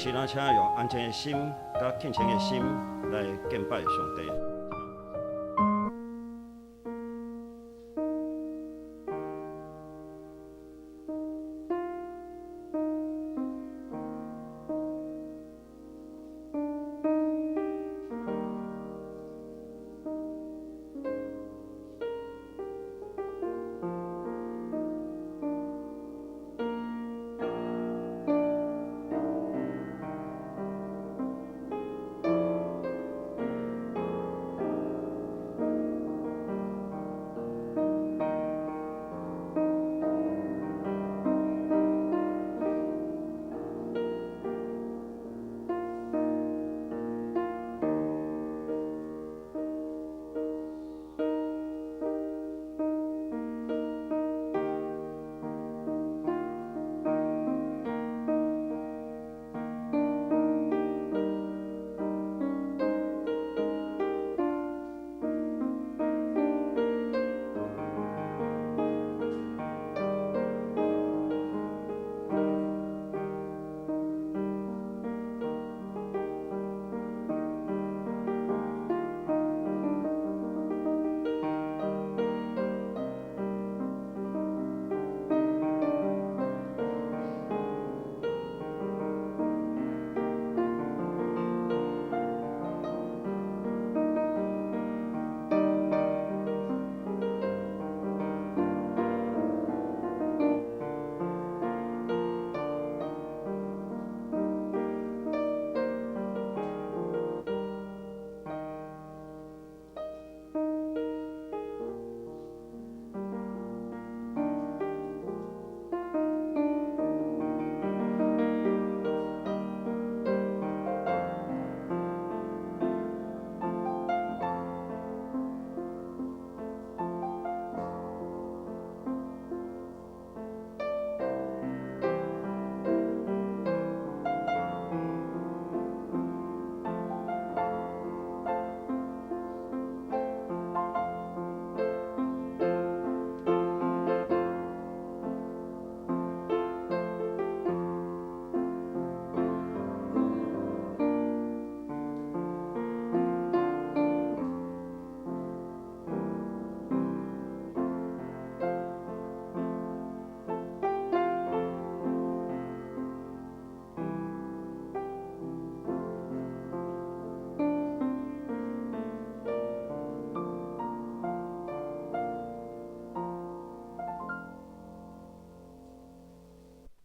是咱請用安靜的心、佮虔誠的心來敬拜上帝。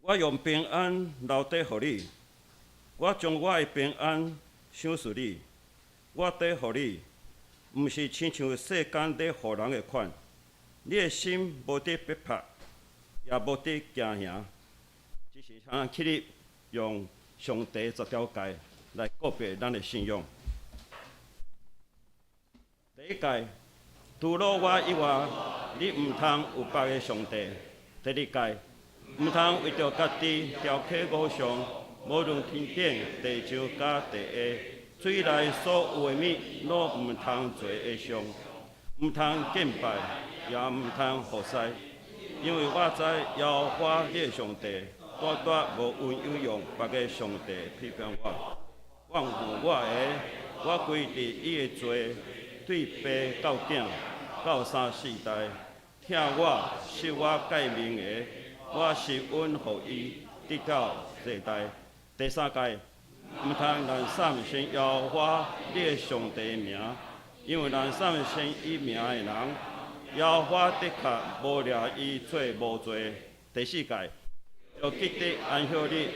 我用平安留低予你，我將我的平安賞賜你。我綴予你，毋是親像世間咧予人的款。你的心無得逼迫，也無得驚嚇。這是咱起立用上帝十條誡來告別咱的信仰。第一誡，除了我以外，你毋通有別个上帝。第二誡，毋通為著家己雕刻偶像，無論天頂、地上佮地下，水內所有的物，攏毋通做的像，毋通敬拜，也毋通服侍，因為我知耶和華你的上帝，單單無溫柔用別个上帝批評我，忘負我的，我歸佇伊的罪，對爸到囝到三四代，疼我、守我誡命的，我施恩予伊，直到世代。第三誡，毋通濫散稱耶和華你的上帝名，因為濫散稱伊名的人，耶和華的確誣掠伊做無罪。第四誡，著記得安息日，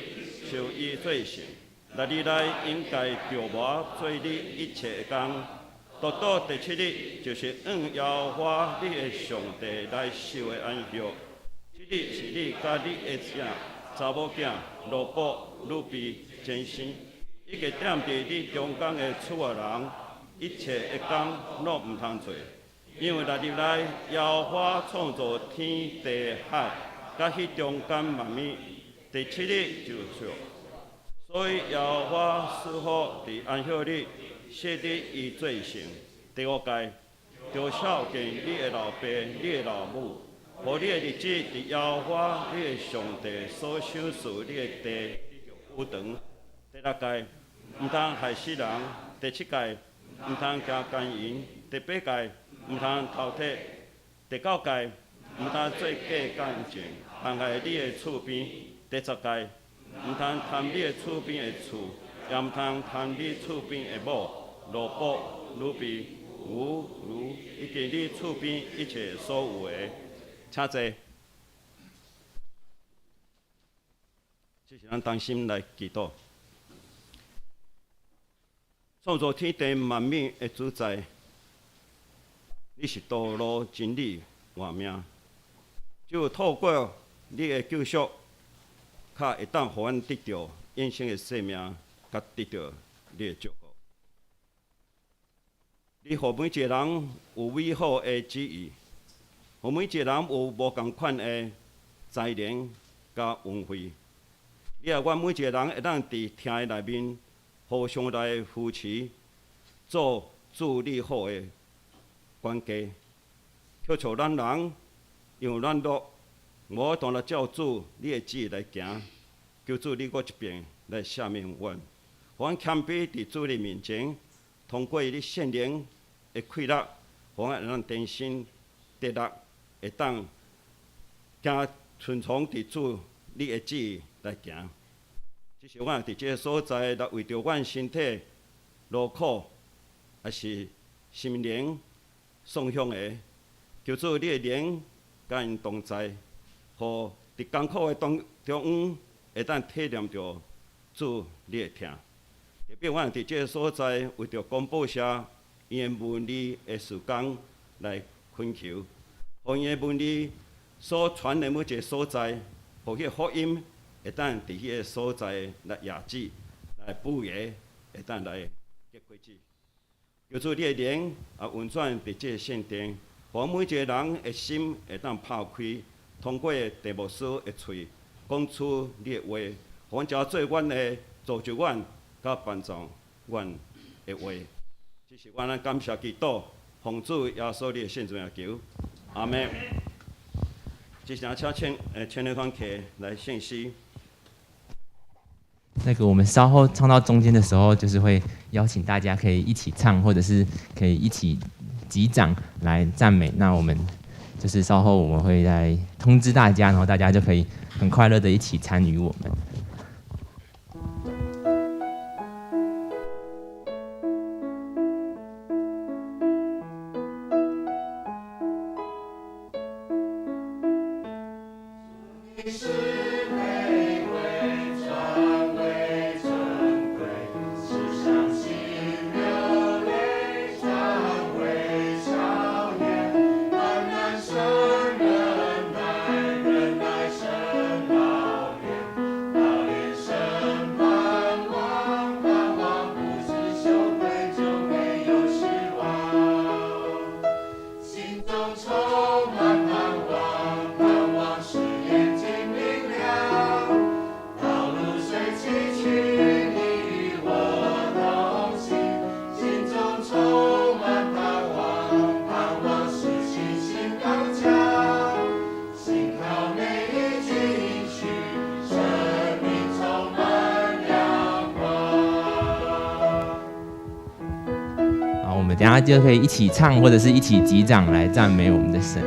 守伊做聖。六日內應該著無做你一切的工，倒到第七日，就是按耶和華你的上帝來守的安息。這日是你佮你的囝、查某囝、奴僕、女婢、賤牲，以及踮佇你中間的厝外人，一切的工攏毋通做。因為六日內，耶和華創造天地海，佮彼中間萬物，第七日就歇。所以耶和華賜福佇安息日，設立伊做聖。第五誡，著孝敬你的老爸、你的老母，予你的日子佇耶和華你的上帝所賞賜你的地久長。第六誡，毋通害死人；第七誡，毋通行姦淫；第八誡，毋通偷竊；第九誡，毋通做假見證，陷害你的厝邊；第十誡，毋通貪你的厝邊的厝，也毋通貪你厝邊的某、奴僕、奴婢、牛、驢，以及你厝邊一切所有的。請坐。這是咱同心來祈禱。創造天地萬物的主宰，你是道路、真理、活命。只有透過你的救贖，較會當予阮得著永生的生命，佮得著你的祝福。你予每一個人有美好的旨意，予每一個人有無仝款的才能佮恩惠。你予阮每一個人會當佇疼的內面，互相來扶持，做主你好的管家。求助咱人，因為咱若無法度來照主你的旨意來行，求主你閣一遍來赦免阮，予阮謙卑佇主你面前，通過你聖靈的氣力，予阮會當重新得力，會當行順從佇主你的旨意來行。只是阮佇這个所在，來為著阮身體勞苦，抑是心靈送向的，求主你的靈佮𪜶同在，予佇艱苦的當中會當體驗著主你的疼。特別阮佇這个所在，為著廣播社𪜶的文字的事工來懇求，予𪜶的文字所傳的每一个所在，予彼个福音會當佇彼个所在來掖子、來布耶，會當來結果子。求主你的靈也運轉佇這个聖殿，予每一个人的心會當拍開，通過鄭牧師的喙講出你的話，予阮遮做阮的造就阮，佮幫助阮的話。這是阮咱感謝祈禱，奉主耶穌你的聖名求，阿們。這是請青年團契來獻詩。那個我們稍後唱到中間的時候，就是會邀請大家可以一起唱，或者是可以一起擊掌來讚美。那我們就是稍後我們會來通知大家，然後大家就可以很快樂的一起參與我們。好，我們等下就可以一起唱，或者是一起擊掌來讚美我們的神。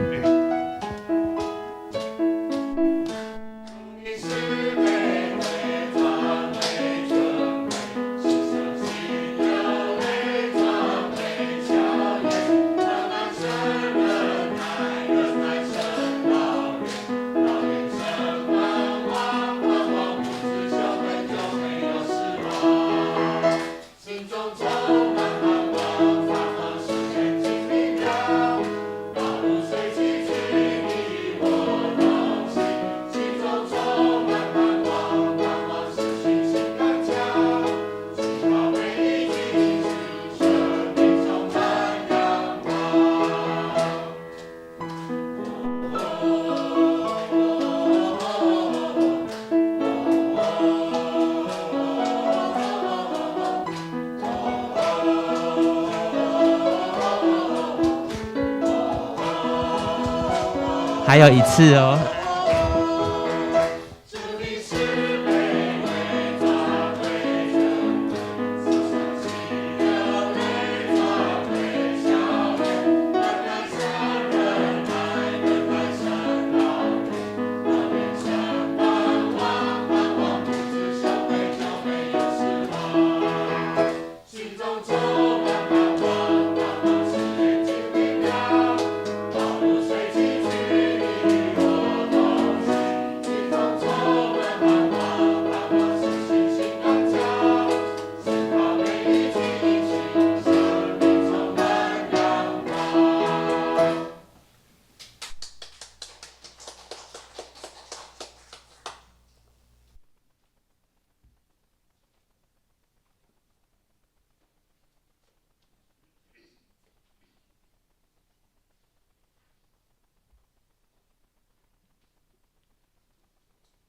還有一次哦。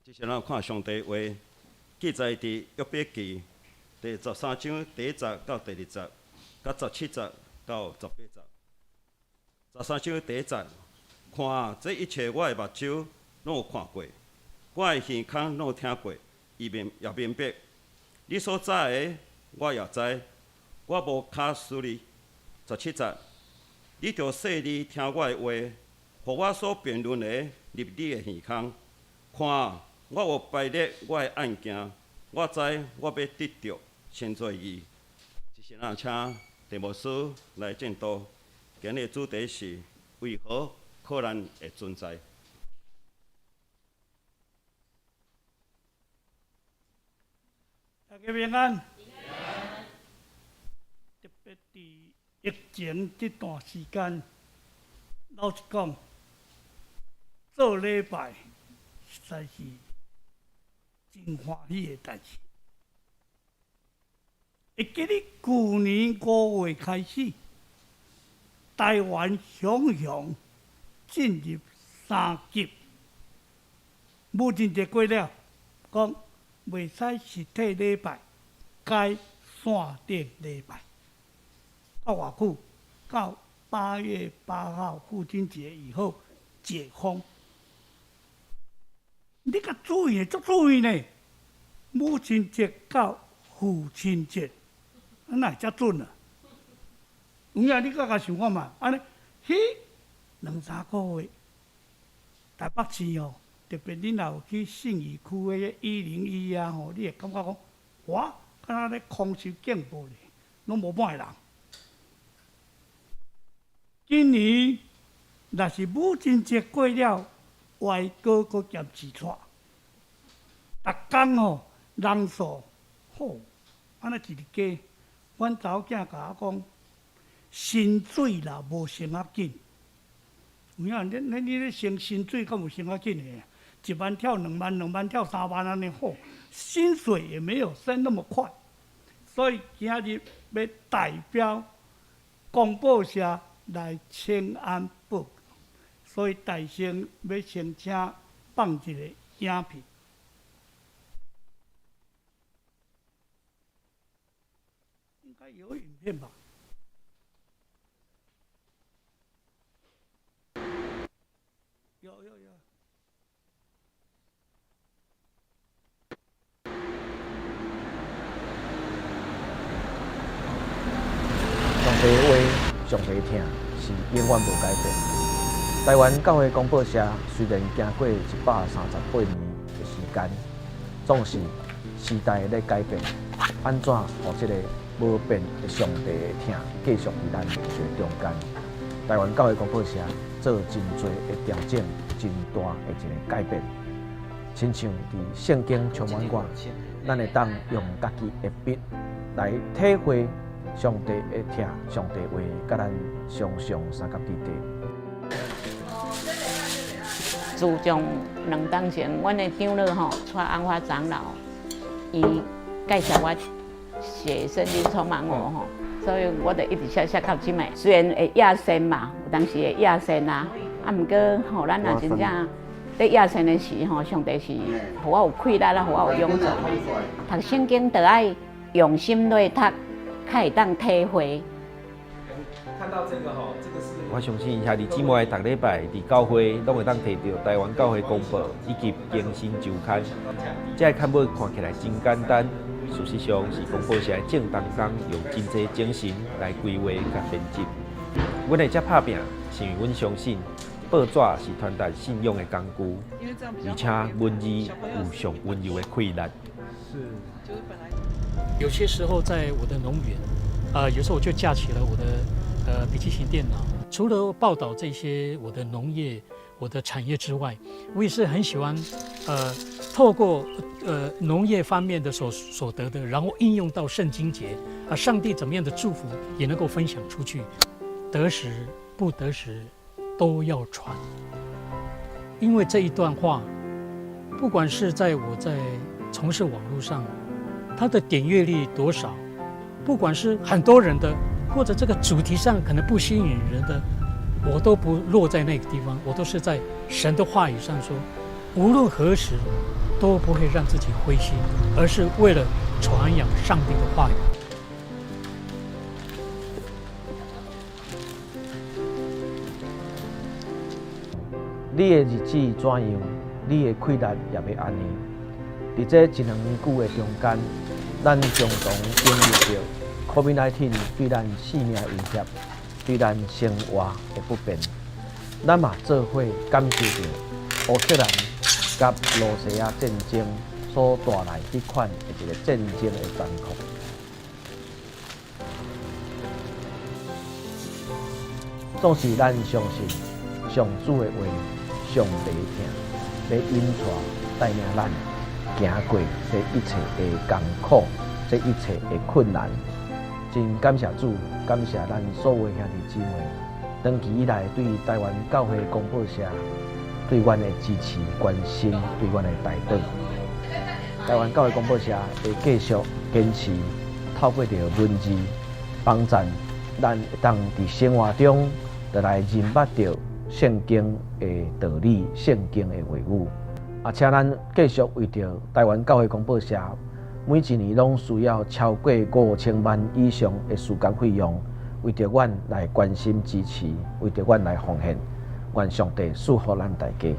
接下來看上帝話，記載佇約伯記第13章第一節到第二節，佮17節到18節。十三章第一節，看這一切我的目睭攏有看過，我的耳孔攏有聽過，伊明也明白。你所知的，我也知，我無跤輸你。17節，你著細膩聽我的話，予我所辯論的入你的耳孔。看，我有排列我的案件，我知我欲得著稱做義。接下來請鄭牧師來證道，今日的主題是為何苦難會存在？大家平安。特別佇疫情這段時間，老實講，做禮拜實在是真歡喜的代誌。會記得舊年5月開始，台灣雄雄進入三級，母親節過了，講袂使實體禮拜，改線頂禮拜。到偌久？到8月8號父親節以後解封。你較注意，足注意呢。母親節到父親節，啊哪會遮準啊？有影你閣較想看覓？按呢，彼兩三個月，台北市吼，特別你若有去信義區的101啊吼，你會感覺講，哇，敢若咧空襲警報咧，攏無半个人。今年若是母親節過了，歪哥閣兼一撮，逐工吼人數吼，按呢一直加。阮查某囝共我講，薪水啦無升較緊，有影？你咧升薪水，敢有升較緊的？1萬跳2萬，2萬跳3萬按呢吼，薪水也沒有升那麼快，所以今日欲代表公報社來請安報告，所以大聲欲先請放一個影片。應該有影片吧？有有有。上帝話，上帝疼，是永遠無改變。台灣教會公報社雖然經過138年的時間，總是時代咧改變，按怎予這個無變的上帝的疼繼續佇咱這中間？台灣教會公報社做真濟的調整，真大的一個改變。親像佇聖經充滿我，咱會當用家己的筆來體會上帝的疼，上帝話佮咱常常相佮佇底。自從兩冬前，阮的長老吼，蔡安華長老，伊介紹我寫聖經充滿我吼，所以我就一直寫寫到這擺。雖然會壓線嘛，有當時會壓線啊，啊，毋過吼，咱若真正咧壓線的時吼，上帝是予我有氣力啦，予我有勇氣。讀聖經就愛用心來讀，較會當體會。我相信兄弟姊妹逐禮拜佇教會攏會當提著台灣教會公報以及更新週刊。這个刊物看起來真簡單，事實上是公報社的眾同工用真濟精神來規劃佮編輯。阮會遮拍拚，是因為阮相信報紙是傳達信仰的工具，而且文字有上溫柔的氣力。有些時候在我的農園，有時候我就架起了我的筆記型電腦，除了報道這些我的農業、我的產業之外，我也是很喜歡，透過農業方面的所得的，然後應用到聖經節，啊，上帝怎麼樣的祝福也能夠分享出去，得時不得時都要傳，因為這一段話，不管是在我在從事網絡上，它的點閱率多少，不管是很多人的，或者這個主題上可能不吸引人的，我都不落在那個地方，我都是在神的話語上說，無論何時都不會讓自己灰心，而是為了傳揚上帝的話語。你的日子怎樣，你的氣力也欲按呢。佇這一兩年久的中間，咱常常經歷著 COVID-19 對咱性命威脅，對咱生活的不便。咱嘛做伙感受著烏克蘭佮羅西亞戰爭所帶來彼款的一個戰爭的殘酷。總是咱相信上主的話，上帝疼，欲引帶帶領咱行過這一切的艱苦，這一切的困難。真感謝主，感謝咱所有兄弟姊妹，長期以來對台灣教會廣播社對阮的支持、關心，對阮的代禱。台灣教會廣播社會繼續堅持透過著文字幫贊咱會當佇生活中，就來認捌著聖經的道理、聖經的話語。啊，請咱繼續為著台灣教會廣播社每一年攏需要超過5000萬以上的時間費用，為著阮來關心支持，為著阮來奉獻，願上帝賜福咱大家。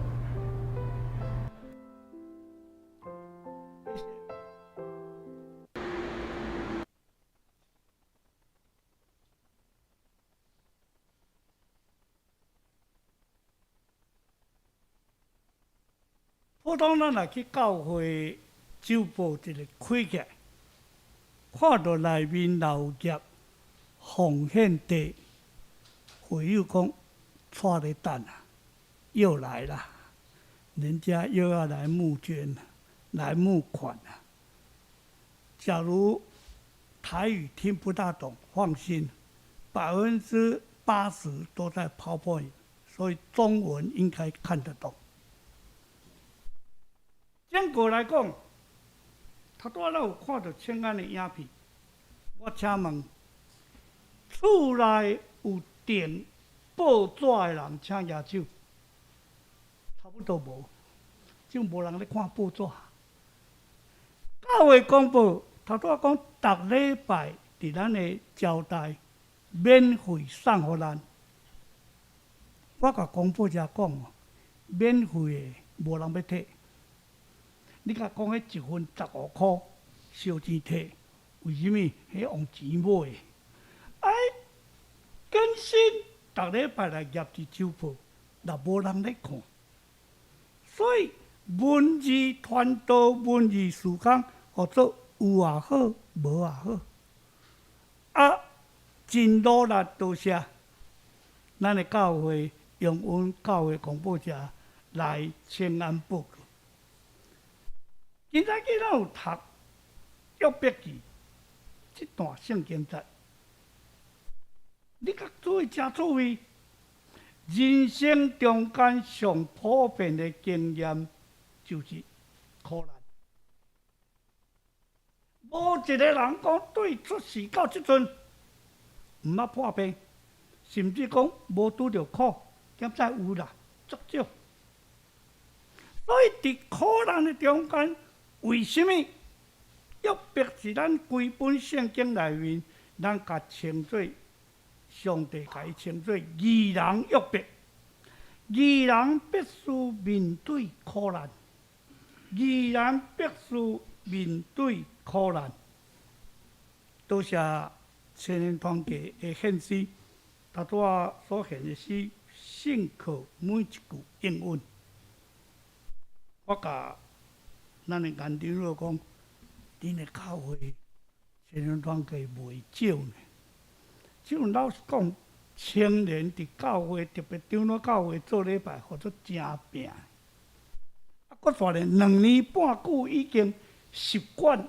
普通咱若去教會週報一个開起來，看著內面留言奉獻地，會友講𤆬咧等啊，又來啦，人家又要來募捐，來募款啊。假如台語聽不大懂，放心，80%都在 PowerPoint，所以中文應該看得懂。整個來講，頭拄仔咱有看著清安的影片，我請問，厝內有訂報紙的人，請舉手。差不多無，就無人咧看報紙。教會公報頭拄仔講，逐禮拜佇咱的招待免費送予咱。我共廣播者講，免費的無人欲提。你共講彼一份15箍，燒錢提，為啥物？彼用錢買的。哎，更新逐禮拜來攑一週報，若無人咧看，所以文字傳導、文字時空，號做有也好，無也好。啊，真努力多謝咱的教會用阮教會廣播社來請安報告。今早起咱有讀約伯記這段聖經節，你較注意誠趣味。人生中間上普遍的經驗就是苦難，無一個人講對出世到這陣毋捌破病，甚至講無拄著苦，敢知有啦，足少。所以佇苦難的中間，為啥物約伯是咱規本聖經內面，咱共稱做上帝共伊稱做義人約伯？義人必須面對苦難，義人必須面對苦難。多謝青年團契的獻詩，頭拄仔所獻的詩，信靠每一句應允。我共咱的顏長老講，恁的教會青年團契袂少呢。這陣老實講，青年佇教會，特別長老教會做禮拜，號做誠拚。啊，閣煞咧2年半久已經習慣，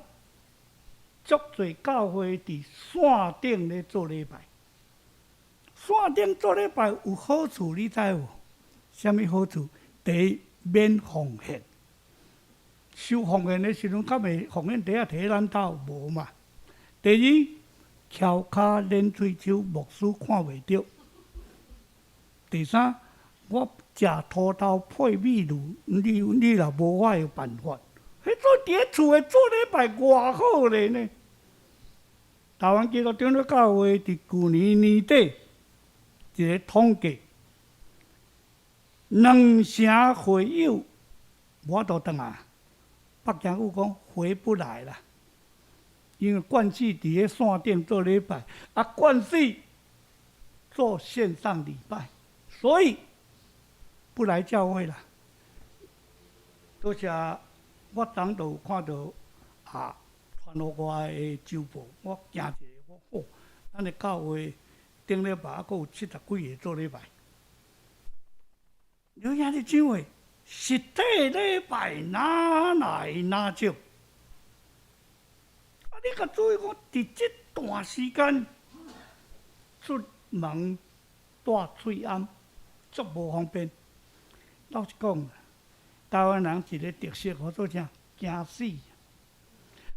足濟教會佇線頂咧做禮拜。線頂做禮拜有好處，你知無？啥物好處？第一，免奉獻。收奉獻的時陣，敢會奉獻袋仔提咱兜無嘛？第二，翹跤練喙鬚，牧師看袂著。第三，我食土豆配米露，你若無我的辦法。彼做佇咧厝的做禮拜偌好咧呢？台灣基督長老教會佇舊年年底一个統計，兩成會友無法度轉來，北京語講回不來啦，因為慣勢佇咧線頂做禮拜，啊慣勢做線上禮拜，所以不來教會啦。多謝我昨就有看著啊，傳予我的週報，我驚一下，我吼，咱的教會頂禮拜猶閣有七十幾个做禮拜。你兄弟姊妹，實體禮拜哪來哪少？啊，你較注意講，佇這段時間出門帶喙罨，足無方便。老實講，台灣人一个特色號做啥？驚死！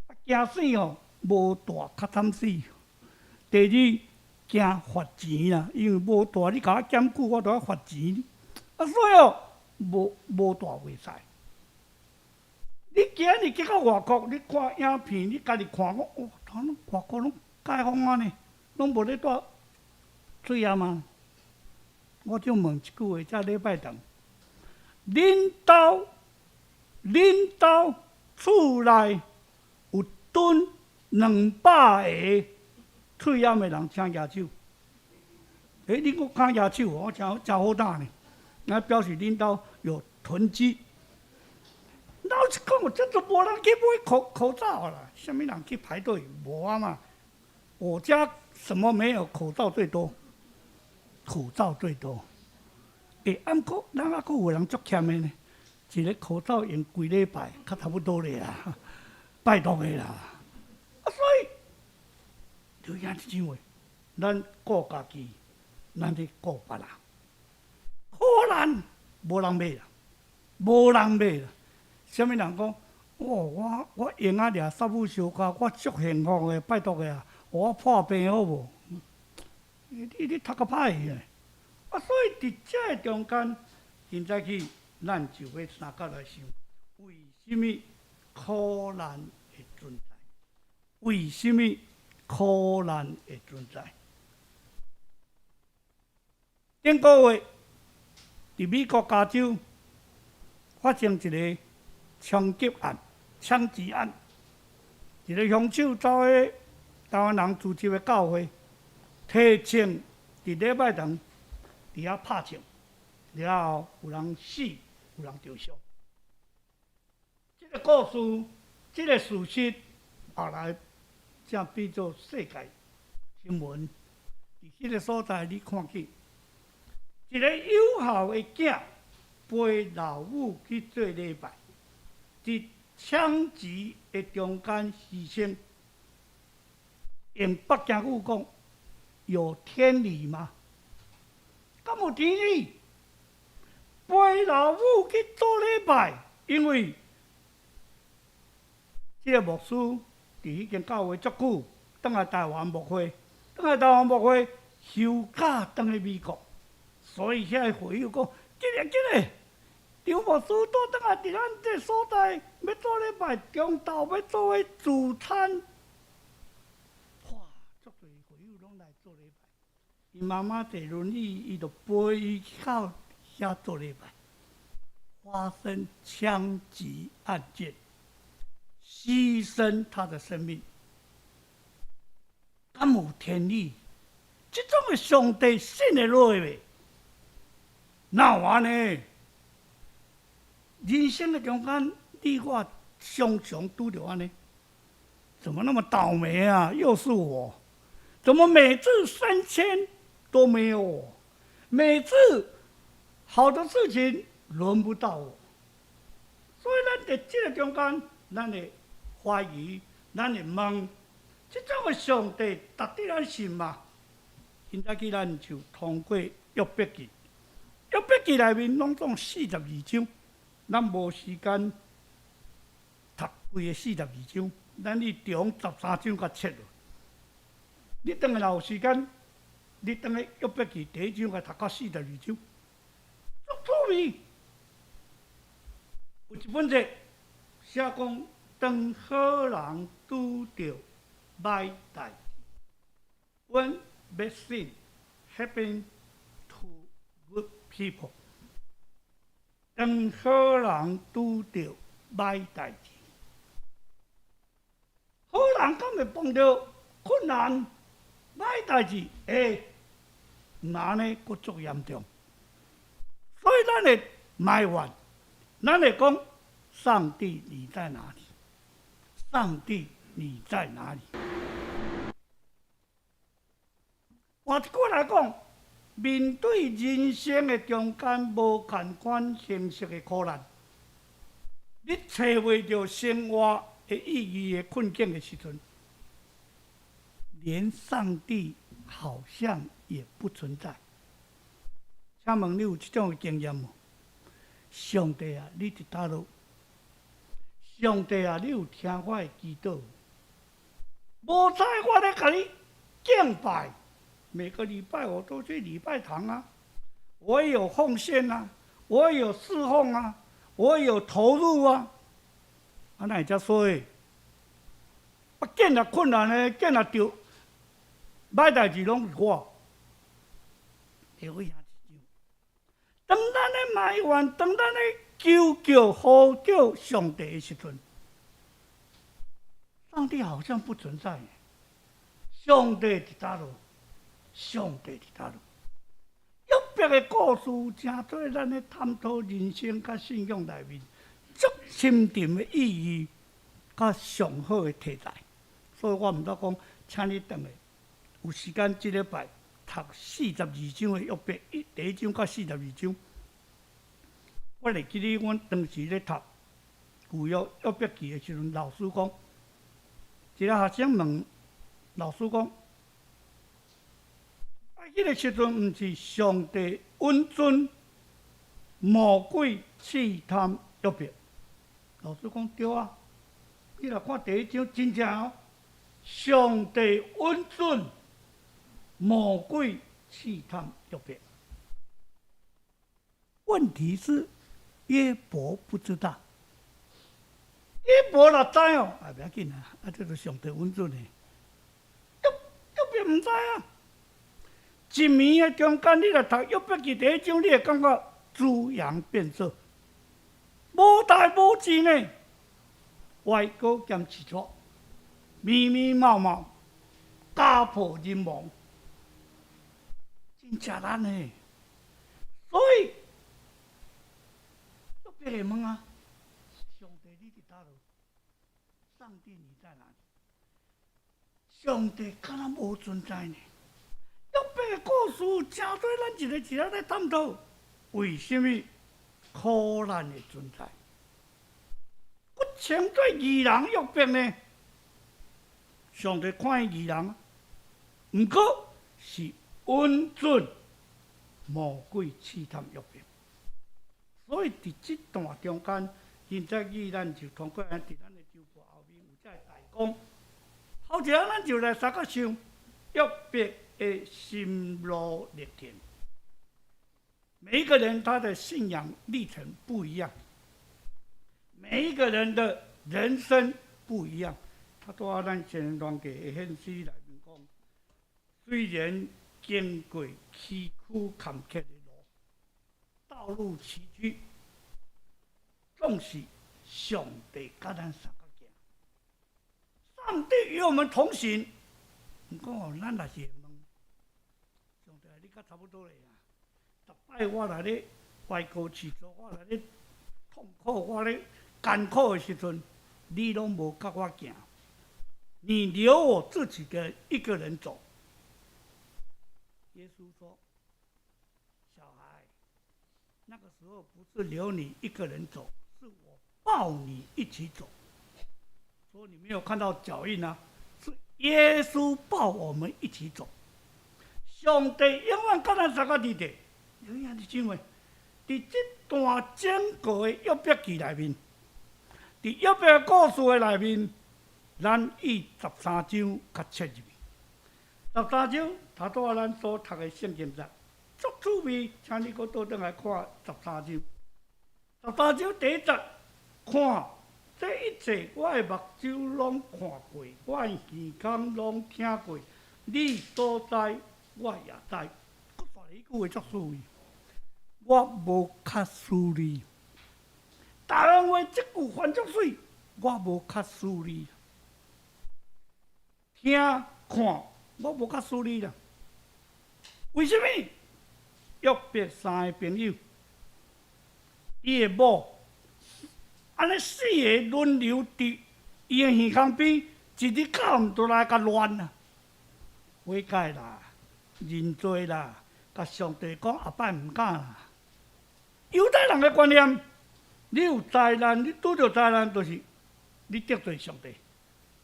啊，驚死吼，無帶較慘死。第二，驚罰錢啦，因為無帶你共我檢舉，我都愛罰錢。啊，所以哦，無帶袂使。你今日去到外國，你看影片，你家己看講，哦，攏外國攏解放按呢，攏無咧帶喙罨啊。我就問一句話，這禮拜堂，恁兜厝內有囤200个喙罨的人，請舉手。欸，你閣敢舉手？我誠誠好膽呢。那表示恁兜有囤積。老實講，這都無人去買口罩啦，啥物人去排隊？無啊嘛。我家什麼沒有？口罩最多，口罩最多。欸，按過咱猶閣有人足儉的呢，一个口罩用幾禮拜，較差不多咧啦，拜託的啦。啊，所以，就兄弟姊妹，咱顧家己，咱咧顧別人。可能無人買啦，無人買啦。啥物人講？哦，我閒仔掠捎母相加，我足幸福的，拜託的啊！我破病好無？你讀較歹去啊！所以佇這个中間，現在起咱就欲三角來想，為啥物苦難會存在？為啥物苦難會存在？頂個月，佇美國加州發生一个槍擊案、槍擊案，一个兇手走去台灣人組織的教會，提槍佇禮拜堂佇遐拍槍，了後有人死，有人著傷。這个故事，這个事實，後來才變做世界新聞。佇彼个所在，你看見一个有孝的囝陪老母去做禮拜，佇槍擊的中間犧牲。用北京語講，有天理嗎？敢有天理？陪老母去做禮拜，因為這个牧師佇彼間教會足久，轉來台灣牧會，轉來台灣牧會休假轉去美國，所以遐个會友講：緊來緊來，張牧師倒轉來佇咱這所在，欲做禮拜，中晝欲做伙聚餐。哇！足濟會友攏來做禮拜。伊媽媽坐輪椅，伊就陪伊去到遐做禮拜。發生槍擊案件，犧牲他的生命，敢有天理？這種的上帝信會落袂？哪有按呢？人生的中間，你我常常拄著按呢，怎麼那麼倒霉啊？又是我，怎麼每次升遷都沒有我？每次好的事情輪不到我，所以咱佇這個中間，咱會懷疑，咱會問，這種的上帝值得咱信嗎？今早起咱就通過約伯記，約伯記內面攏總42章，咱無時間讀規个四十二章，咱以中13章共切落。你轉來若有時間，你轉去約伯記第一章共讀到42章，味。有一本冊寫講，當好人拄著䆀代誌，When bad things happen to good people，當好人拄著䆀代誌，好人敢會碰著困難、䆀代誌？會，毋按呢，閣足嚴重。所以咱會埋怨，咱會講：上帝你在哪裡？上帝你在哪裡？換一句來講，面對人生的中間無仝款形式的苦難，你揣袂著生活的意義的困境的時陣，連上帝好像也不存在。請問你有這種的經驗無？上帝啊，你佇佗落？上帝啊，你有聽我的祈禱？無彩我咧共你敬拜，每個禮拜我都去禮拜堂啊，我也有奉獻啊，我也有侍奉啊，我也有投入啊，啊，哪會遮衰？啊，見若困難呢，見若著䆀代誌攏是我。會兄弟姊妹，當咱咧埋怨，當咱咧求叫呼叫上帝的時陣，上帝好像不存在。上帝佇佗落？上帝佇佗落？約伯的故事，成做咱咧探討人生佮信仰內面足深沉的意義，佮上好的題材。所以我毋得講，請你轉來，有時間這禮拜讀四十二章的約伯，第一章到四十二章。我會記得阮當時咧讀舊約約伯記的時陣，老師講，一个學生問老師講：啊，彼個時陣毋是上帝允准魔鬼試探約伯？老師講對啊，你若看第一章真正哦，上帝允准魔鬼試探約伯。問題是約伯不知道，約伯若知哦，啊，袂要緊啊，啊，這個上帝允准的，約伯毋知啊。一暝的中間，你若讀約伯記第一章，你會感覺豬羊變色，無代無誌呢，歪果兼刺錯，密密麻麻，家破人亡，真正難呢。所以約伯會問啊，上帝你佇佗落？上帝你在哪裡？上帝敢若無存在呢？約伯的故事，成做咱一個一個咧探討，為什麼苦難會存在？閣稱做義人約伯呢？上帝看伊義人，毋過是允准魔鬼試探約伯。所以佇這段中間，現在伊咱就通過佇咱的周報後面有這个大綱。後一下咱就來三個想約伯的心路歷程。每一個人他的信仰歷程不一樣，每一個人的人生不一樣。他拄仔咱前段嘅現實內面講，雖然經過崎嶇坎坷的路，道路崎嶇，總是上帝佮咱相共行。上帝與我們同行。毋過哦，咱若是會問上帝，你較差不多咧啊。逐擺我來咧歪高飼錯，我來咧痛苦，我咧艱苦的時陣，你攏無佮我行，你留我自己的一個人走。耶穌說：小孩，那個時候不是留你一個人走，是我抱你一起走。所以你沒有看到腳印啊，是耶穌抱我們一起走。上帝永遠佮咱相共佇咧，有影你姊妹，佇這段整個的約伯記內面，佇約伯故事的內面，咱以十三章較切入去。十三章，頭拄仔咱所讀的聖經節，足趣味，請你閣倒轉來看十三章。十三章第一節，看，這一切我的目睭攏看過，我的耳孔攏聽過，你所知，我也知。閣煞來彼句話足趣味，我無較輸你。台灣話這句翻足媠，我無較輸你。聽看，我無較輸你啦。為啥物？約伯三个朋友，伊的某，按呢四个輪流佇伊的耳孔邊，一日到暗都來共亂啊！悔改啦，認罪啦，共上帝講後擺毋敢啦。猶太人的觀念，你有災難，你拄著災難，就是你得罪上帝，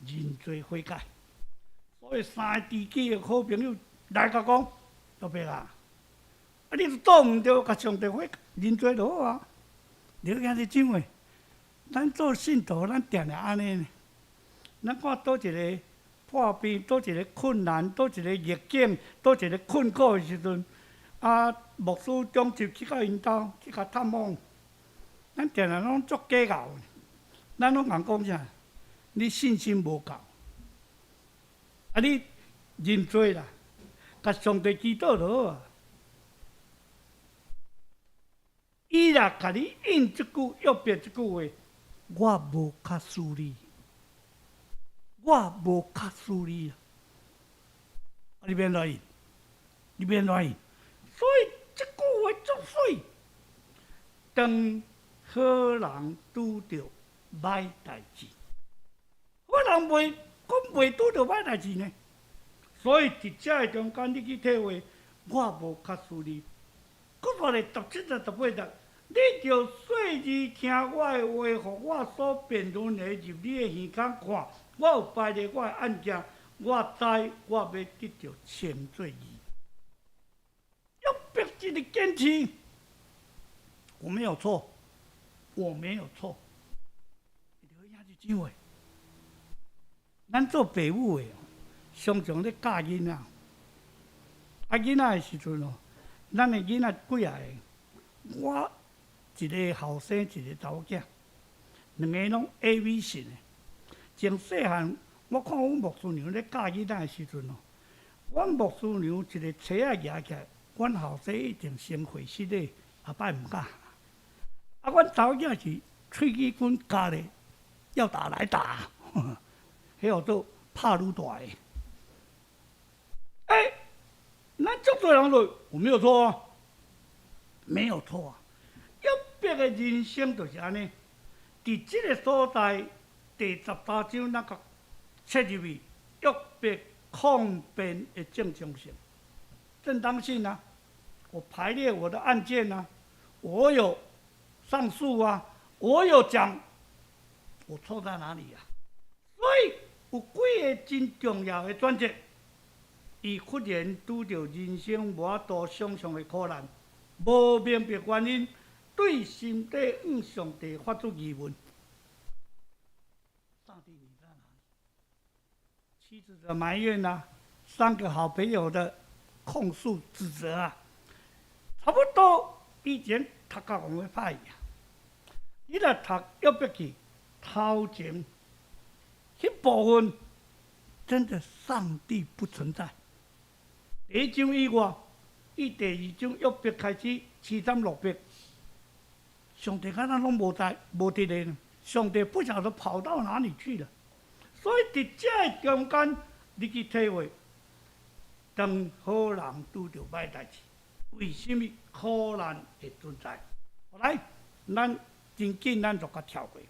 認罪悔改。所以三个知己的好朋友來共講，約伯啊，啊你做毋對，共上帝悔認罪就好啊。你兄弟姊妹，咱做信徒，咱定定按呢。咱看佗一个破病，佗一个困難，佗一個逆境，佗一個困苦的時陣，啊，牧師長執去到𪜶兜去共探訪，咱定定攏足計較的，咱攏共講啥？你信心無夠，啊你認罪啦，共上帝祈禱就好啊。伊若共你應這句約伯這句話，我無較輸你，我無較輸你啊！你欲按怎應？你欲按怎應？所以這句話足媠。當好人拄著歹代誌，好人袂講袂拄著歹代誌呢？所以佇這个中間，你去體會，我無較輸你。閣落來十七節、十八節，你著細膩聽我的話，予我所辯論的入你的耳孔看，我有排列我的案件，我知我欲得著稱做義。約伯一直堅持，我沒有錯，我沒有錯。兄弟姊妹，咱做爸母的，常常咧教囡仔，啊囡仔的時陣哦，咱的囡仔幾仔个，我一个後生，一個查某囝，兩个攏 A、B 型的。從細漢，我看阮牧師娘咧教囡仔的時陣哦，阮牧師娘一个冊仔舉起來，阮後生一定先回失禮，後擺毋敢。啊，阮查某囝是喙齒骨咬咧，要打來打，彼號做拍愈大个。欸，咱足濟人說我沒有錯啊，沒有錯啊。約伯的人生就是按呢，佇這个所在第十三章，咱共切入去，約伯抗辯的正當性，正當性啊，我排列我的案件啊，我有上訴啊，我有講，我錯在哪裡啊？所以有幾个真重要的轉折。伊忽然拄著人生無法度想像的苦難，無明白原因，對心底向上帝發出疑問：上帝你在哪裡？妻子的埋怨啊，三個好朋友的控訴指責啊，差不多以前讀甲講欲歹去啊。你若讀約伯記頭前彼部分，真的上帝不存在。第一章以外，伊第二章約伯開始凄慘落魄，上帝敢若攏無在無佇咧，上帝不曉得跑到哪裡去了。所以佇這个中間，你去體會，當好人拄著歹代誌，為啥物苦難會存在？來，咱真緊，咱就共跳過。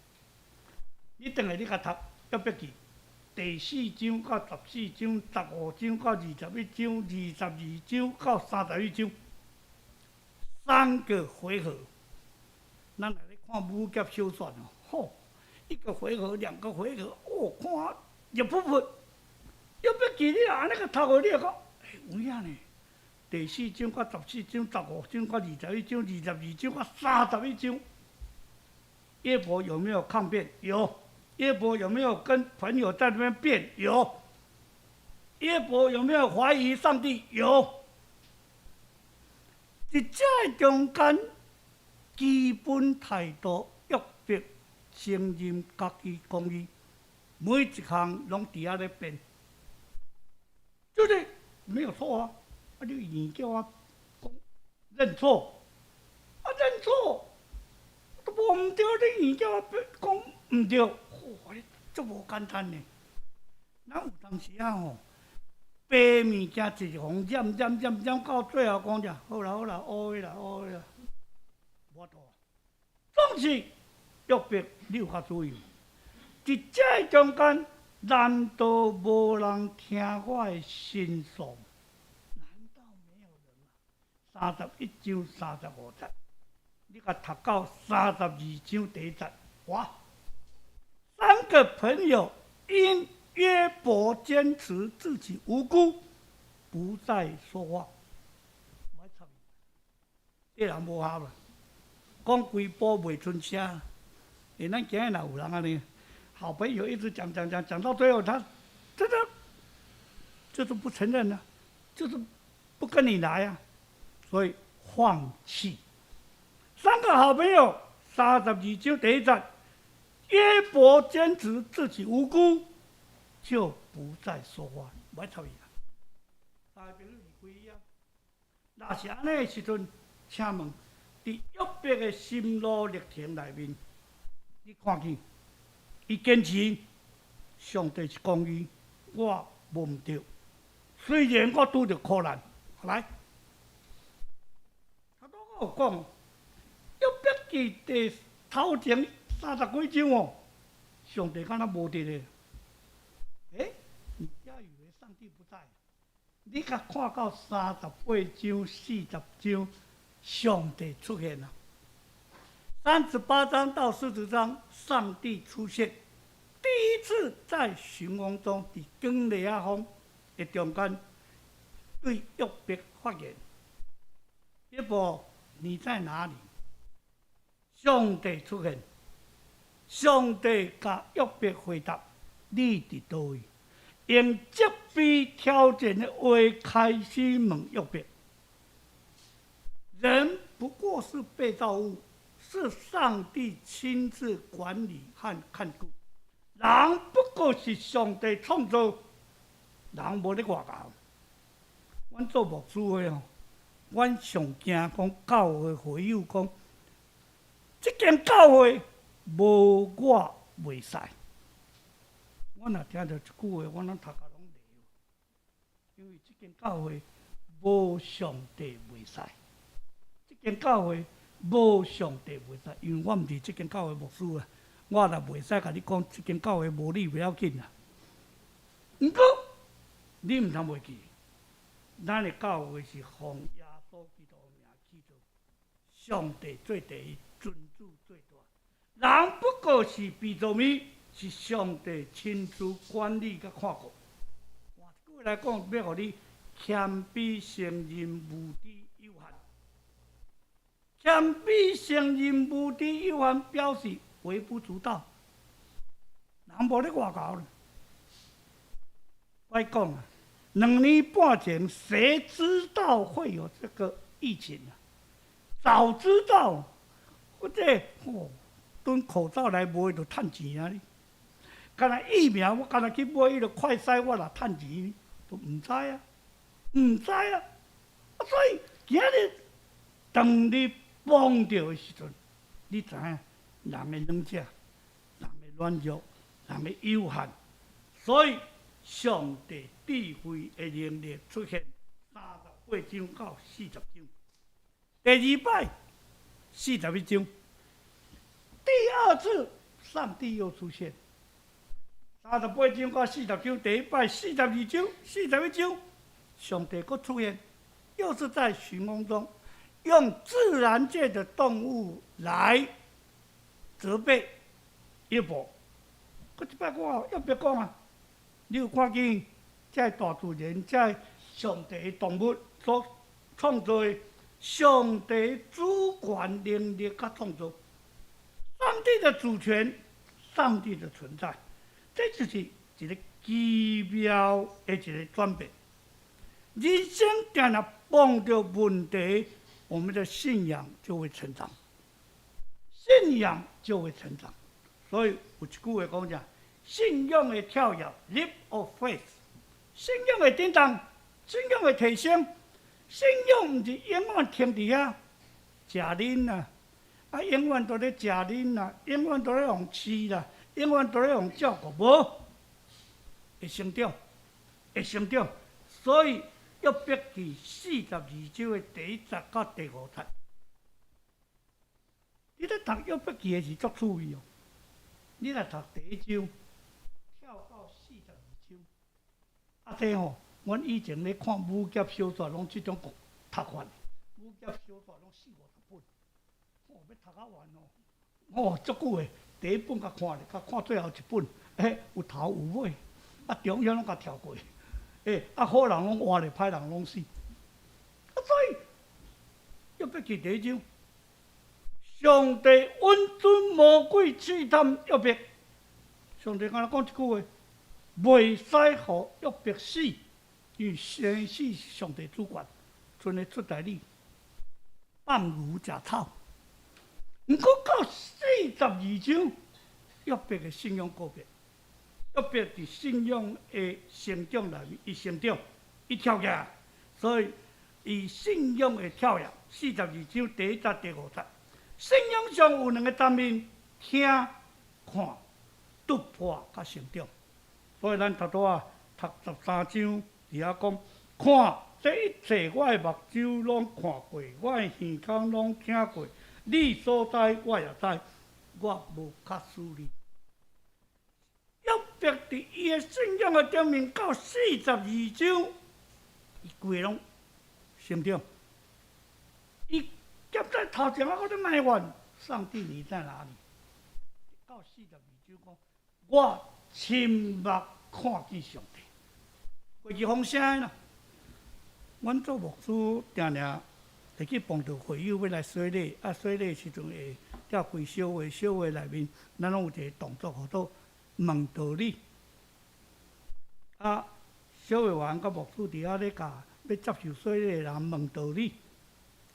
你轉來你共讀約伯記。第四章到十四章，十五章到21章，22章到31章，三個回合。咱來咧看武俠小說哦，吼，一個回合，兩個回合，哦，看熱撲撲。約伯記你若按呢共讀落，你會講，欸，有影呢？第四章到十四章，十五章到21章，22章到31章，約伯有沒有抗辯？有。約伯有沒有跟朋友在那邊辯？有。約伯有沒有懷疑上帝？有。佇這中間，基本態度約伯承認家己公義，每一項攏佇遐咧變，就是沒有錯啊！啊，你硬叫我講認錯，啊認錯，都無毋對，你硬叫我講毋對，哇，足無簡單呢。咱有當時啊吼，白物件一直予染染染染到最後講者，好啦好啦，烏的啦烏的啦，無法度。總是約伯，你有較注意？佇這中間，難道無人聽我的申訴？難道沒有人嗎？31章35節，你共讀到32章第1節，哇！三個朋友因約伯堅持自己無辜，不再說話。莫插伊，這人無合啦，講規晡袂賰聲。欸，咱今日若有人按呢，好朋友一直講講講講到最後，他真的就是不承認了，就是不跟你來啊，所以放棄。三個好朋友，32章第1節，約伯堅持自己無辜，就不再說話，莫插伊啦。三個朋友離開伊啊。若是按呢的時陣，請問，佇約伯的心路歷程內面，你看見伊堅持上帝是公義，我無毋對。雖然我拄著苦難，來，頭拄我有講，約伯記第頭前三十幾章哦，上帝敢若無佇咧。欸，你不要以為上帝不在，你共看到38章、40章，上帝出現了。38章到40章，上帝出現，第一次在旋風中，佇狂烈仔風的中間，對約伯發言。約伯，你在哪裡？上帝出現，上帝共約伯回答：你佇佗位？用責備挑戰的話開始問約伯。人不過是被造物，是上帝親自管理和看顧。人不過是上帝創造，人無咧外姣。阮做牧師的吼，阮上驚講教會會友講，這間教會無我袂使。我若聽著這句話，我攏頭殼攏熱。因為這間教會無上帝袂使，這間教會無上帝袂使，因為我毋是這間教會牧師啊，我若袂使共你講，這間教會無你袂要緊啦。毋過你毋通袂記，咱的教會是奉耶穌基督的名起造，上帝做第一，尊主最大。人不過是被造物，是上帝親自管理佮看顧。換一句話來講，欲予你謙卑承認無知有限。謙卑承認無知有限，表示微不足道。人無咧外姣咧。我講啊，2年半前，誰知道會有這個疫情啊？早知道，我這哦，囤口罩來賣就趁錢啊！干焦疫苗，我干焦去買彼个快篩，我也趁錢，都毋知啊，毋知啊。啊，所以今日當你碰著的時陣，你知影人的軟弱，人的軟弱，人的有限，所以上帝智慧的能力出現38章到40章，第二擺41章，第二次上帝又出現。38章到40章，第一擺42章、41章，上帝閣出現，又是在旋風中，用自然界的動物來責備約伯。閣一擺我約伯講啊，你有看見這大自然、這上帝的動物所創造的，上帝主權能力佮創造，上帝的主權，上帝的存在。這就是一個奇妙的一個轉變。人生定定碰著問題，我們的信仰就會成長，信仰就會成長。所以有一句話講啥？信仰的跳躍，leap of faith。信仰會振動，信仰會提升，信仰毋是永遠停佇遐食奶啊，啊永遠都咧食奶啊，永遠都咧予飼啦，永遠都咧予照顧，無會成長，會成長。所以約伯記42章的第一節到第五節，你咧讀約伯記的是足趣味哦。你若讀第一章，跳到42章，啊這吼，阮以前咧看武俠小說，攏這種讀法。武俠小說攏四五十本，哦，欲讀較完哦，哦，足久的。第一本共看咧，共看最後一本，欸，有頭有尾，啊，中間攏共跳過，欸，啊，好人攏活咧，歹人攏死。啊，所以約伯記第一章，上帝允准魔鬼試探約伯，上帝敢若講一句話，袂使予約伯死，因為生死是上帝主權，賰會出代理，放牛食草。毋過到42章，約伯的信仰告別，約伯佇信仰的成長內面，伊成長，伊跳起來，所以伊信仰的跳躍，四十二章第一節第五節，信仰上有兩个層面：聽、看、突破佮成長。所以咱頭拄仔讀13章，佇遐講，看這一切，我的目睭攏看過，我的耳孔攏聽過。你所知，我也知，我無較輸你。約伯佇伊的信仰的頂面，到四十二章，伊規个攏成長。伊夾在頭前啊，閣咧埋怨上帝你在哪裡？到四十二章講，我親目看見上帝。過去風聲啦，阮做牧師定定會去碰著會友欲來洗禮，啊洗禮時陣會召開小會，小會內面咱攏有一個動作號做問道理。啊，小會員佮牧師佇遐咧共欲接受洗禮的人問道理，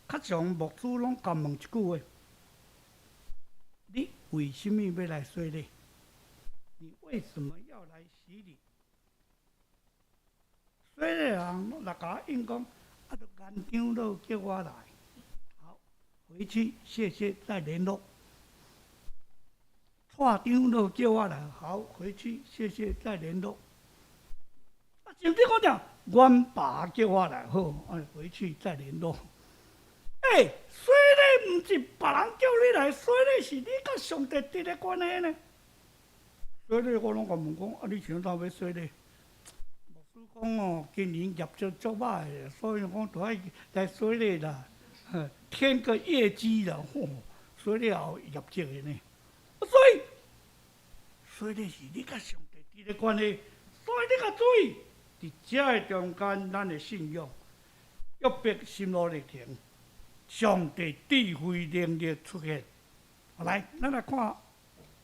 較常牧師攏共問一句話：你為啥物欲來洗禮？你為什麼要來洗禮？洗禮人若共我應講，啊，著顏長老叫我來。好，回去謝謝再聯絡。蔡長老叫我來，好，回去謝謝再聯絡。啊，甚至講啥，阮爸叫我來，好，啊，回去再聯絡。欸，洗禮毋是別人叫你來，洗禮是你佮上帝佇咧關係呢。洗禮我攏共問講，啊，你是按怎欲洗禮？牧師講哦，今年業績足歹的，所以講著愛來洗禮啦，添個業績啦，吼，洗禮也有業績的呢。所以，洗禮是你佮上帝佇咧關係，所以你較注意，佇這个中間，咱的信仰約伯心路歷程，上帝智慧能力出現。來，咱來看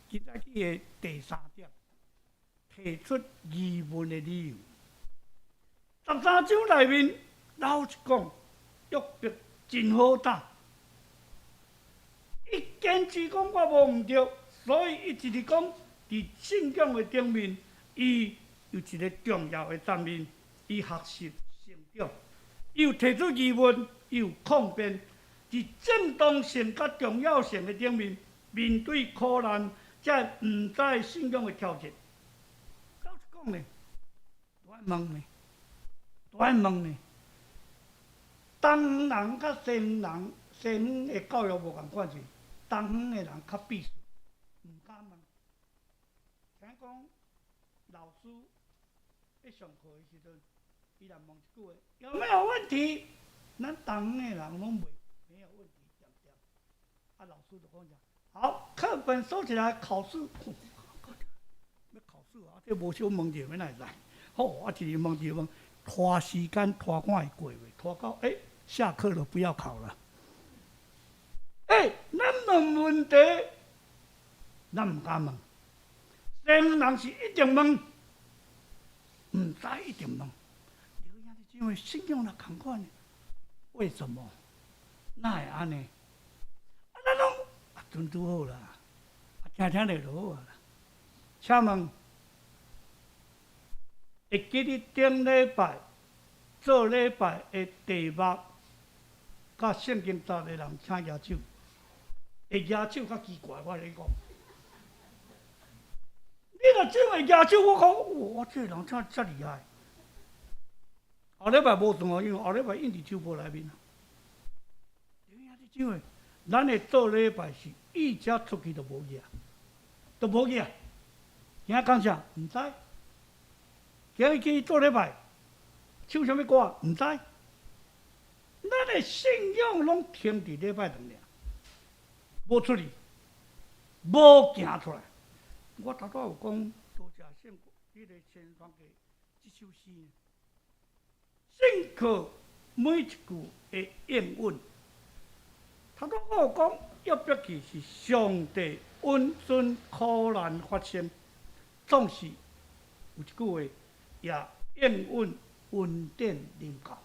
今仔日的第三點，提出疑問的理由。13章內面老實講，約伯真好膽，伊堅持講我無毋對，所以伊一直講佇信仰的頂面，伊有一個重要的層面，伊學習成長，伊有提出疑問，伊有抗辯，佇正當性佮重要性的頂面，面對苦難，這毋知信仰的挑戰。老實講呢，都愛問呢，都愛問呢。東人佮西人，西方的教育無仝款是，東方的人較避暑，毋敢問。聽講老師咧上課的時陣，伊若問一句話，有沒有問題？咱東方的人攏袂沒有問題，對毋對？啊，老師就講啥？好，課本收起來，考試。欲考試啊！這無小問題，欲哪會知？好，啊，一直問，一直問，拖時間拖看會過袂？拖到欸，下課了，不要考了。欸，咱問問題，咱毋敢問。西方人是一定問，毋知一定問。因為信仰若仝款，為什麼？哪會按呢？啊，咱攏啊，真拄好啦，啊，聽聽咧就好啊。請問，會記得頂禮拜做禮拜的題目，佮聖經節的人請舉手。會舉手較奇怪，我來講。你若真會舉手，我講，哇，這個人怎遮厲害？後禮拜無算哦，因為後禮拜印佇手簿內面。因為咱的做禮拜是一家出去就無去啊，就無去啊。今仔講啥？毋知。今日去做禮拜，唱啥物歌？毋知。咱的信仰攏停佇禮拜堂爾，無出去，無行出來。我頭拄有講，多謝聖彼個先傳給這首詩，信靠每一句的應允。頭拄我有講，約伯記是上帝允准苦難發生，總是有一句話，也應允恩典臨到。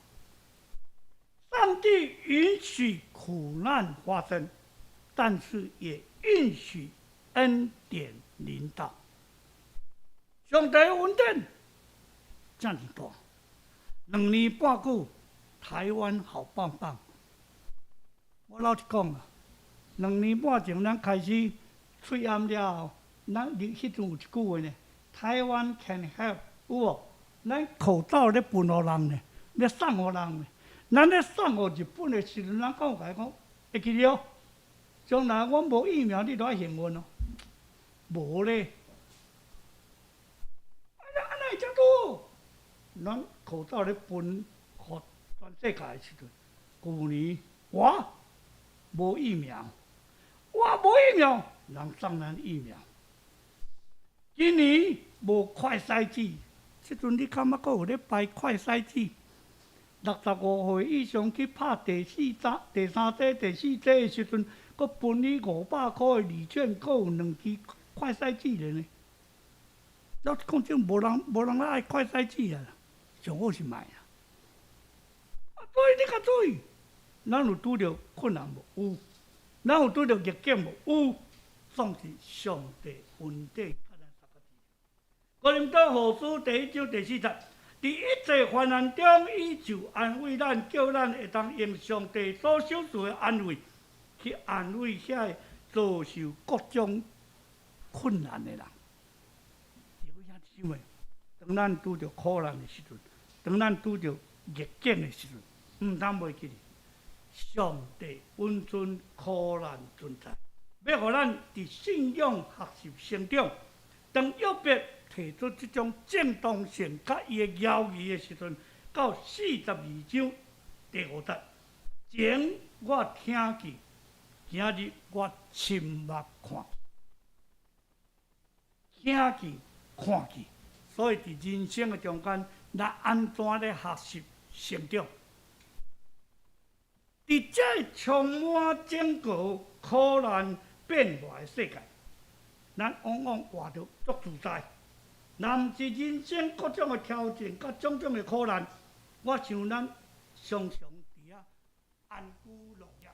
上帝允許苦難發生，但是也允許恩典臨到。上帝恩典遮爾大，2年半久，台灣好棒棒。我老實講啊，兩年半前咱開始喙罨了後，咱彼陣有一句話呢，台灣 can help，有無？咱口罩咧分予人呢，咧送予人呢。咱咧送予日本的時陣，咱敢有共伊講？會記得哦？將來阮無疫苗，你著愛幸運哦。無咧。啊，按呢會遮拄？咱口罩咧分予全世界的時陣，舊年哇無疫苗，哇無疫苗，人送咱疫苗。今年無快篩劑，這陣你感覺閣有咧排快篩劑？65歲以上去拍第四針、第三劑、第四劑的時陣，閣分你500箍的禮券，閣有兩支快篩劑咧呢。老實講，這無人無人愛快篩劑啊，上好是莫啊。啊，所以你較注意，咱有拄著困難無？有。咱有拄著逆境無？有。總是上帝恩典佮咱相佮。哥林多後書第一章第四節，佇一切患難中，伊就安慰咱，叫咱會當用上帝所賞賜的安慰，去安慰遐個遭受各種困難的人。因為當咱拄著苦難的時陣，當咱拄著逆境的時陣，毋通袂記得上帝允准苦難存在，欲予咱佇信仰學習成長。當約伯提出這種正當性佮伊的猶疑的時陣，到42章第五節，前我聽見，今日我親目看見，聽見看見，所以佇人生的中間，咱按怎咧學習成長？佇這個充滿警告、苦難變化的世界，咱往往活得足自在。若毋是人生各種的挑戰，佮種種的苦難，我想咱常常佇遐安居樂業，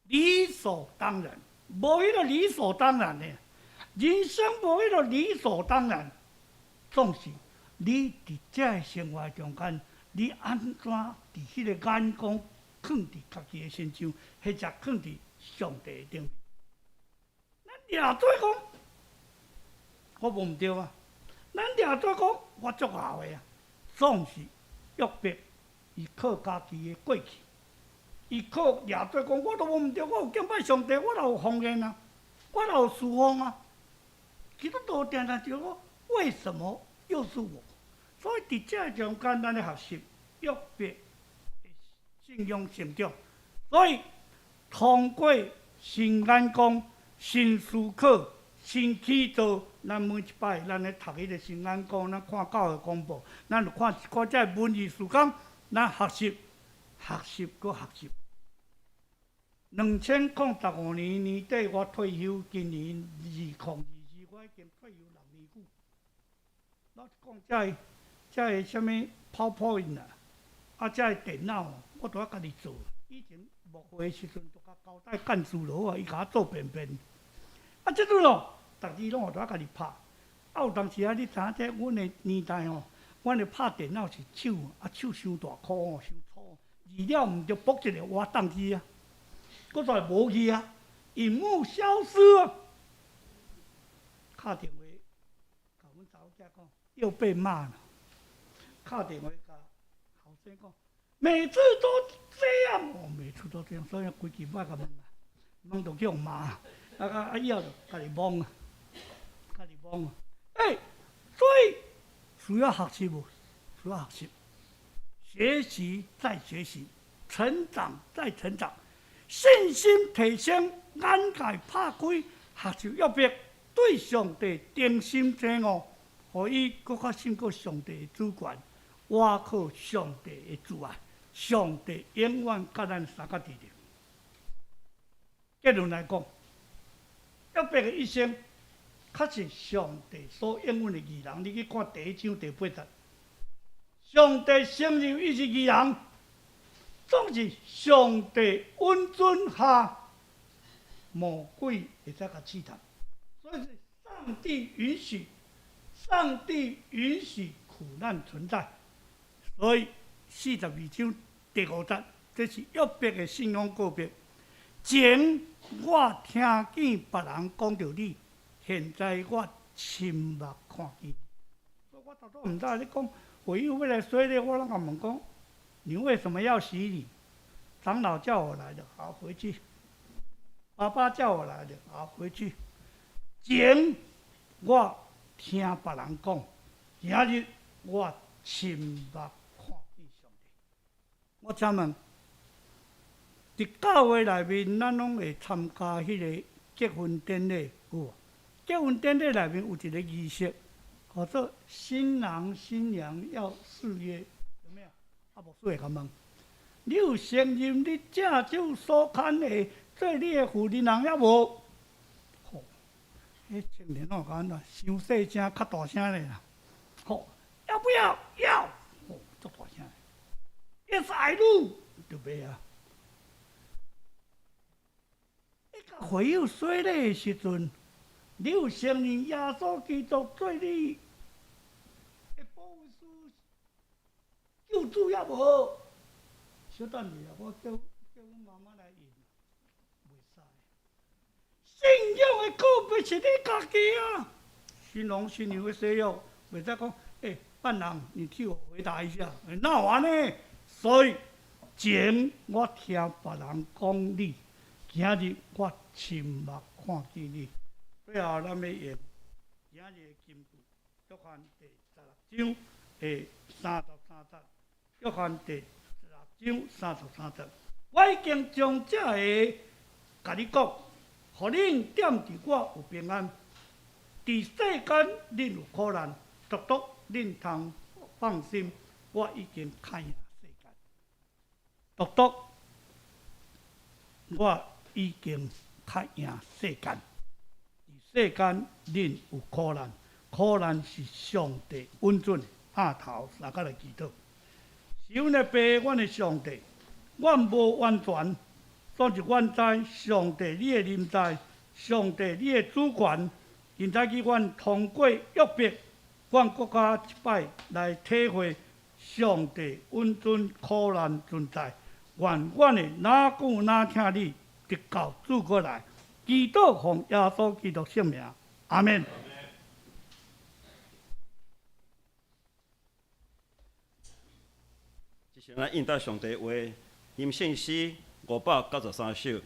理所當然，無彼個理所當然的，人生無彼個理所當然，總是你佇這個生活中間，你按怎佇彼個眼光囥佇家己的身上，或者囥佇上帝的頂面。咱掠做講，我無毋對啊！咱掠做講，我足𠢕的啊！總是約伯伊靠家己的過去，伊靠掠做講，我都無毋對，我有敬拜上帝，我也有奉獻啊，我也有侍奉啊。基督徒定定就講，為什麼又是我？所以佇這中間，咱咧學習約伯的信仰成長。所以通過新眼光、新思考、新起造，咱每一擺咱咧讀彼個新眼光，咱看教會公報，咱就看一寡這個文字事工，咱學習、學習、閣學習。2015年年底我退休，今年2024，我已經退休6年久。老實講，這個、這個啥物 PowerPoint 啊，啊，這個電腦，我都愛家己做，以前牧會的時陣，就共交代幹事就好啊，伊共我做便便。啊，這陣哦，逐日攏予我家己拍。啊，有當時啊，你知影這阮的年代吼，阮的拍電腦是手，啊手傷大箍吼，傷粗，字了毋著卜一个活動去啊，閣再無去啊，螢幕消失啊。敲電話，共阮查某囝講，又被罵了。敲電話共後生講，每次都這樣，哦，每次都這樣，所以規氣莫共問啊，問就去予罵，啊啊啊以後就家己摸啊，家己摸啊。欸，所以需要學習無？需要學習，學習再學習，成長再成長，信心提升，眼界拍開，學習約伯對上帝忠心醒悟，予伊閣較勝過上帝的主權，倚靠上帝的慈愛，上帝永遠佮咱相佮佇咧。結論來講，約伯的一生，確實上帝所應允的義人。你去看第一章第八節，上帝承認伊是義人，總是上帝允准下魔鬼會使共試探，所以是上帝允許，上帝允許苦難存在。所以42章第五節，這是約伯的信仰告白。前我聽見別人講著你，現在我親目看見。所以我頭拄毋知你講會友欲來洗禮，我攏共問講，你為什麼要洗禮？長老叫我來的，好回去。爸爸叫我來的，好回去。前我聽別人講，今日我親目看見上帝。我請問，佇教會內面，咱攏會參加彼个結婚典禮，有無？結婚典禮內面有一个儀式，叫做新郎新娘要誓約，有沒有？啊，牧師會共問，你有承認你正手所牽的做你的婦人人抑無？吼，彼青年攏講按怎？傷細聲，較大聲咧啦。吼，要不要？要。吼，足大聲。Yes, I do，就袂啊。你共會友洗禮的時陣，你有承認耶穌基督做你的保惠師、救主抑無？小等下，我叫叫阮媽媽來印，袂使。信仰的告白是你家己啊！新郎新娘的誓約，袂使講，欸，伴郎，你替我回答一下，哪有按呢？所以前我聽別人講你，今日我親目看見你。最後，咱欲用今日的金句，約翰第十六章的三十三節。約翰第十六章三十三節，我已經將這話共你講，予恁踮佇我有平安。佇世間恁有苦難，獨獨恁通放心，我已經較贏世間。獨獨我已經較贏世間。佇世間恁有苦難，苦難是上帝允准的。阿頭三角來祈禱，是阮的爸，阮的上帝，阮無完全，總是阮知上帝你的臨在，上帝你的主權。今早起阮通過約伯，阮閣較一擺來體會上帝允准苦難存在。願阮會若久若疼你，直到主閣來。祈禱奉耶穌基督聖名，阿們。這時咱應答上帝話，吟聖詩593首，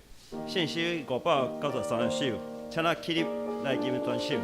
聖詩593首，請咱起立來吟全首。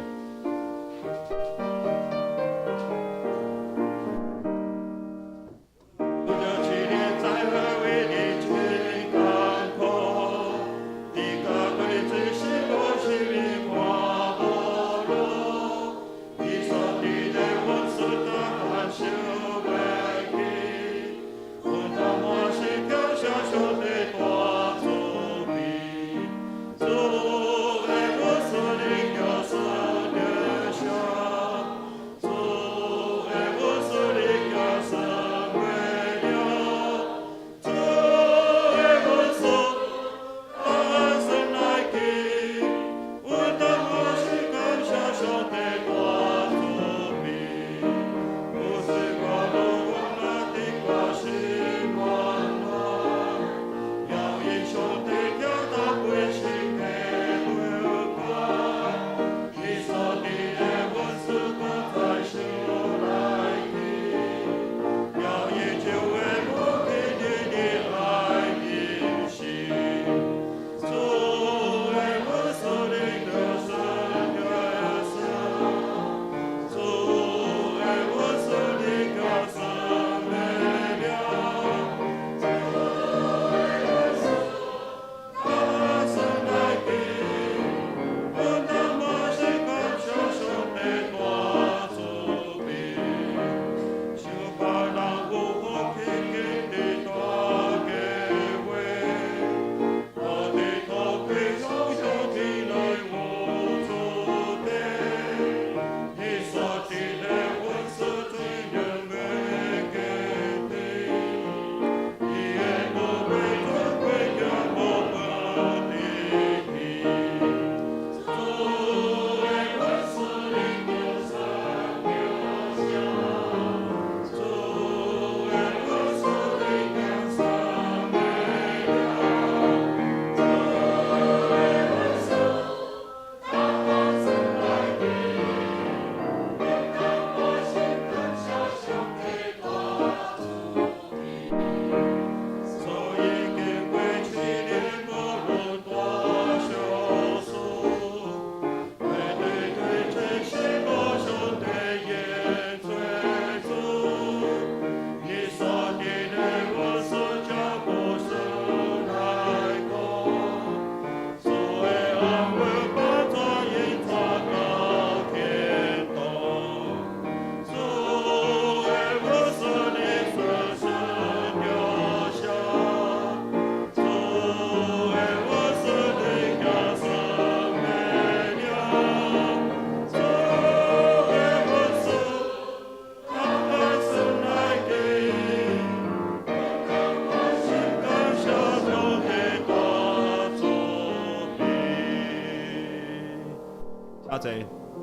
請坐。這是咱準備心來奉獻，特別為公報社的文字事工來奉獻。起立來面奉獻詩。請坐。這報告來先請咱來讀今日的金句，咱台語來讀一遍，佮國語來讀一遍。咱來先來讀台語。我已經將將這个共你講，予你踮佇我有平安，佇世界你有苦難，獨獨你通放心，我已經較贏世界。我將這些事告訴你們，是要叫你們在我裡面有平安。在世上你們有苦難，但你們可以放心，我已經勝了世界。約翰福音16章33節。下禮拜咱有侍者，請咱來佇來準備。繼續咱來小寫報告吼，咱今日咱感謝，今日是文字傳道的奉獻主日，咱感謝特牧師來代表台灣教會公報社來咱本會來報告佮講道，咱感謝伊，謝謝。第二，咱今日禮拜後，咱佇四樓有召開定定期的長執會，請長執來準時來出席。第三，第二季就4月到6月聖經的填充卷，咱已經寫好的兄弟，請咱佇今日啊，佇後禮拜以前吼，會當提來教會來認證。啊，其他部分咱家己來看。繼續咱看肢體的交通佮代禱的事項。第一點，咱來為何東立弟兄伊的追思告別禮拜，佇7月16拜六上午10點，佇咱教會來舉行，請咱特別也來閣為著𪜶的遺囑來代禱。第二，咱為兩个家庭賴建成佮林玉雲啊、右翼啊、右任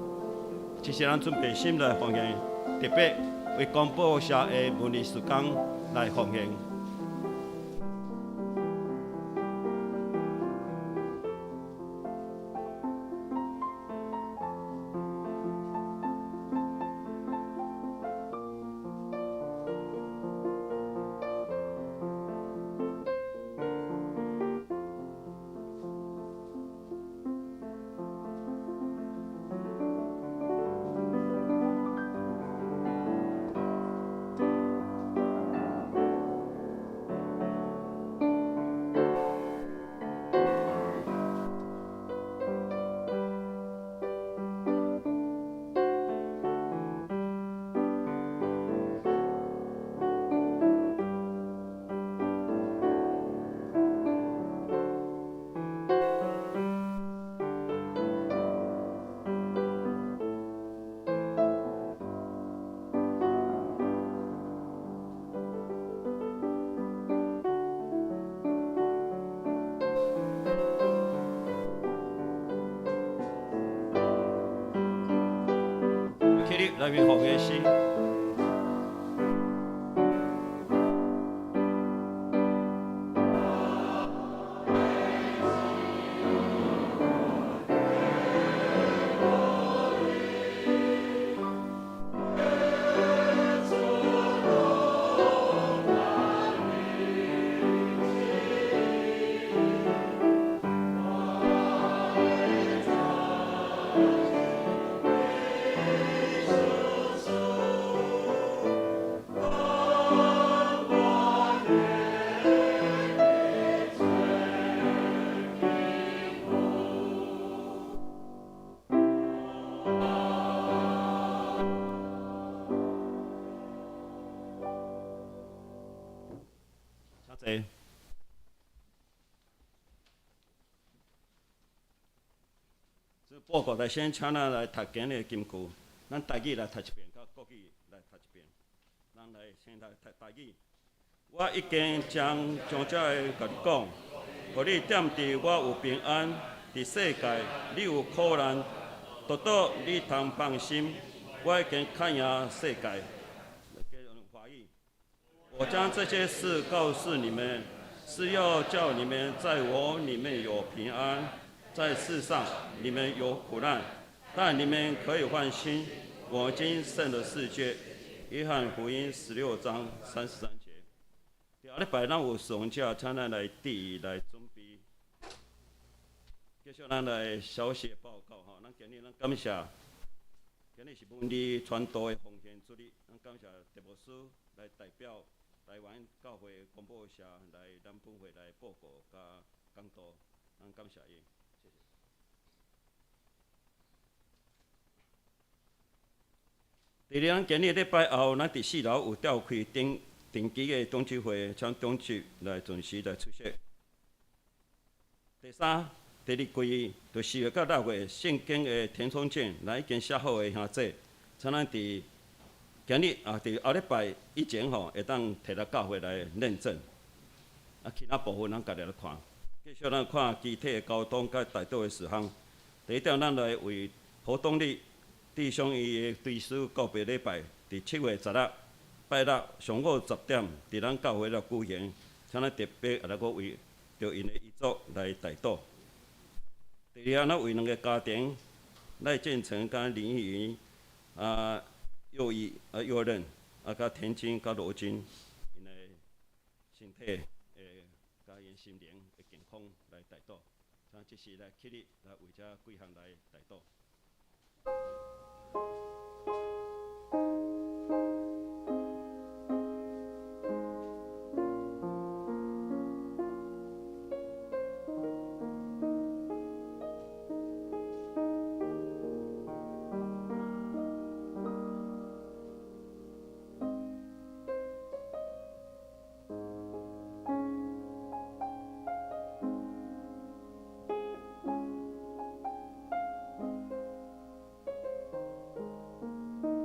啊，佮田金佮羅金，𪜶的身體的佮𪜶心靈的健康來代禱。請這時來起立來為這幾項來代禱。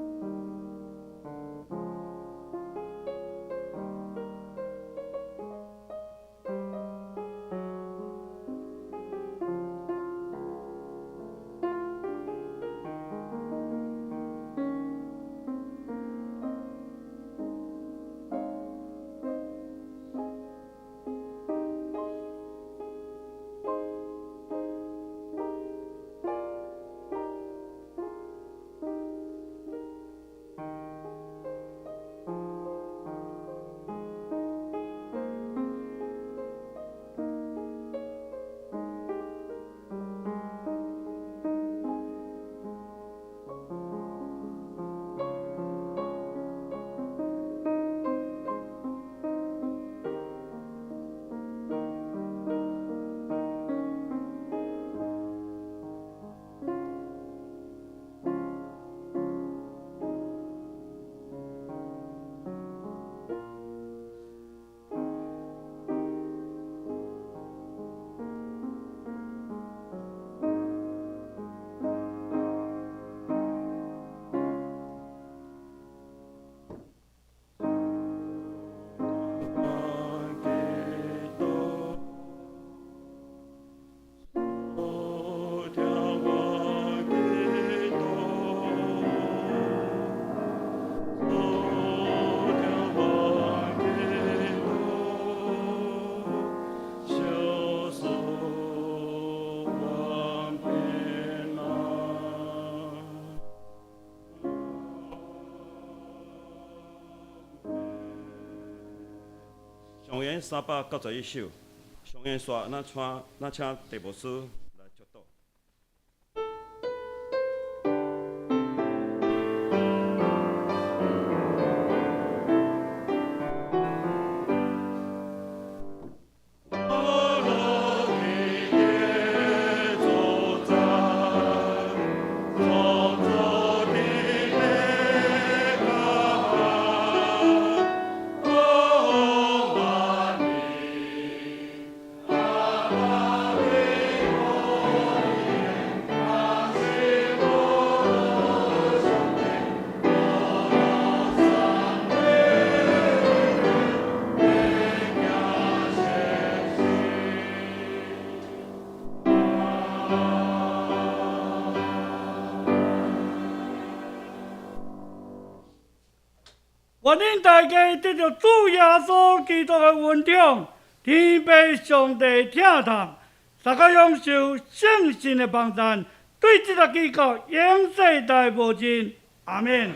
391首，上下煞，咱请地牧师来祝祷。愿恁大家得著主耶稣基督的恩宠，天父上帝疼痛，大家享受圣神的帮赞，对这个机构永世代无尽。阿们。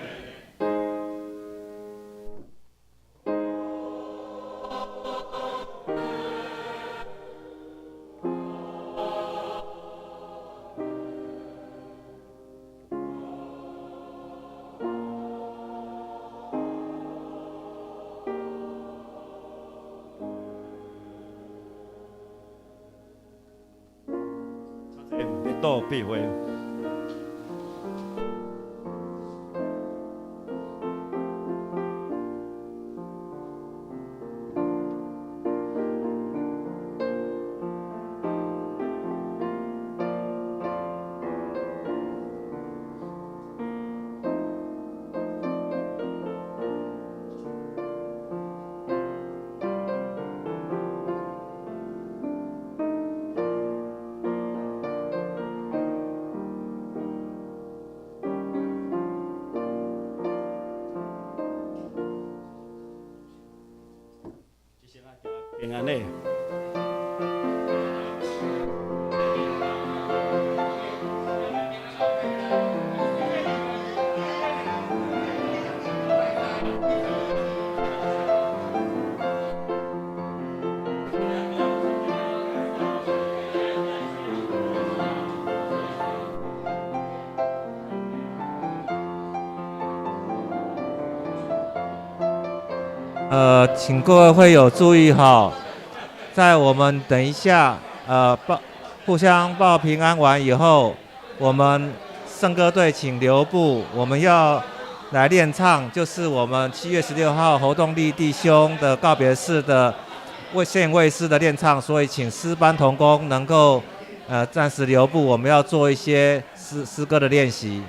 倒闭会。平安嘞。请各位会友注意哈，在我们等一下，互相报平安完以后，我们圣歌队请留步，我们要来练唱，就是我们7月16号侯东立弟兄的告别式的为献卫诗的练唱，所以请诗班同工能够，暂时留步，我们要做一些诗歌的练习。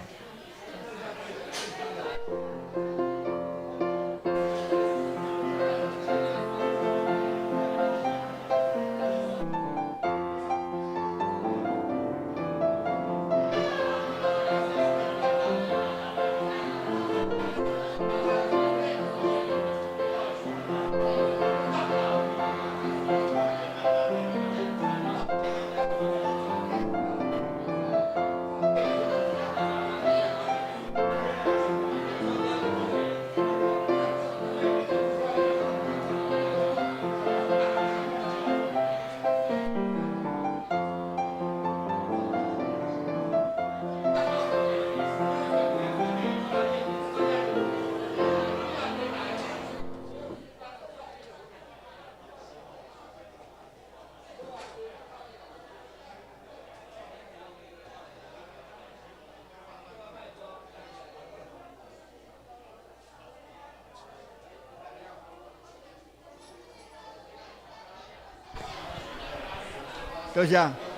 多谢。